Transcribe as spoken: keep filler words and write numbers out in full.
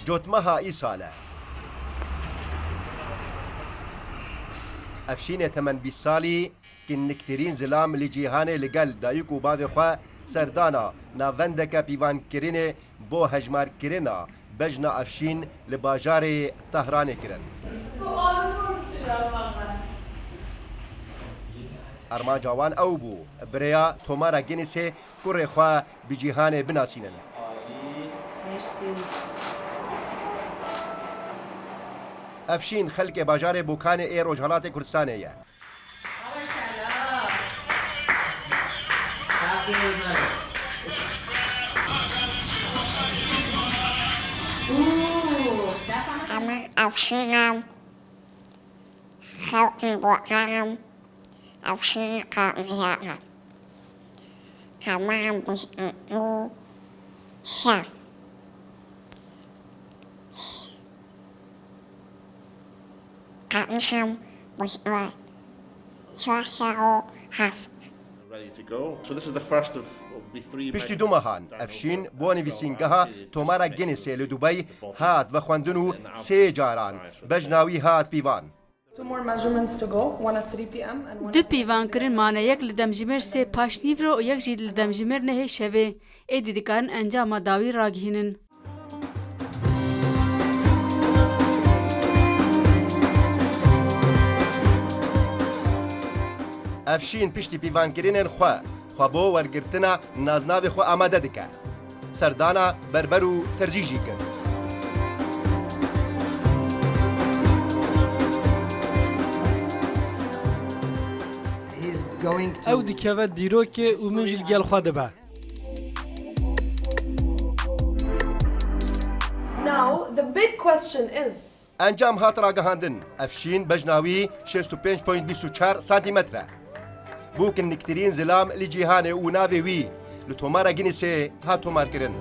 Cotmeha îsal e. Efşînê temen bîst salî, kinniktirîn zilam li cîhanê li gel dayik û bavê xwe serdana navendeke pîvankirinê bo hejmarkirina bejna Efşîn li bajarê Tehranê kirin. Armanca wan ew bû, bi rêya Tomara Guinnessê kurê xwe bi cîhanê binasînin. Merci. Efşîn xelkê bajarê Bokanê ê Rojhelatê Kurdistanê ye. Ama Efşîn em xelkê Bokanê em Efşîn qaniyana. Tamam, bu, bu, sen. Tamam, bu, bu, sen, sen, o, haf. Ready to go. So this is the first of, will be three Piştî du megan mehan, Efşîn bo nivîsîngeha Tomara Guinnessê li Dubey hat vexwendin û sê caran bejna wî hat pîvan. Two more measurements to go, one at three p m and one Du at pîvankirin mane, yek li demjimêr sê paşnîvro û yek jî li demjimêr nehê şevê. Êdî dikarin encama dawî ragihînin. Efşîn piştî pîvankirinên xwe, xwe bo wergirtina naznavê xwe amade dike. Serdana berber û terzî jî kir. He's going to Ew dikeve dîrokê û min jî li gel xwe dibe. Now, the big question is, Encam hat ragihandin. Efşîn bejna wî şêst û pênc point bîst û çar santîmetre. Bû kinniktirîn zilam li cîhanê û navê wî li Tomara Guinnessê hat tomarkirin.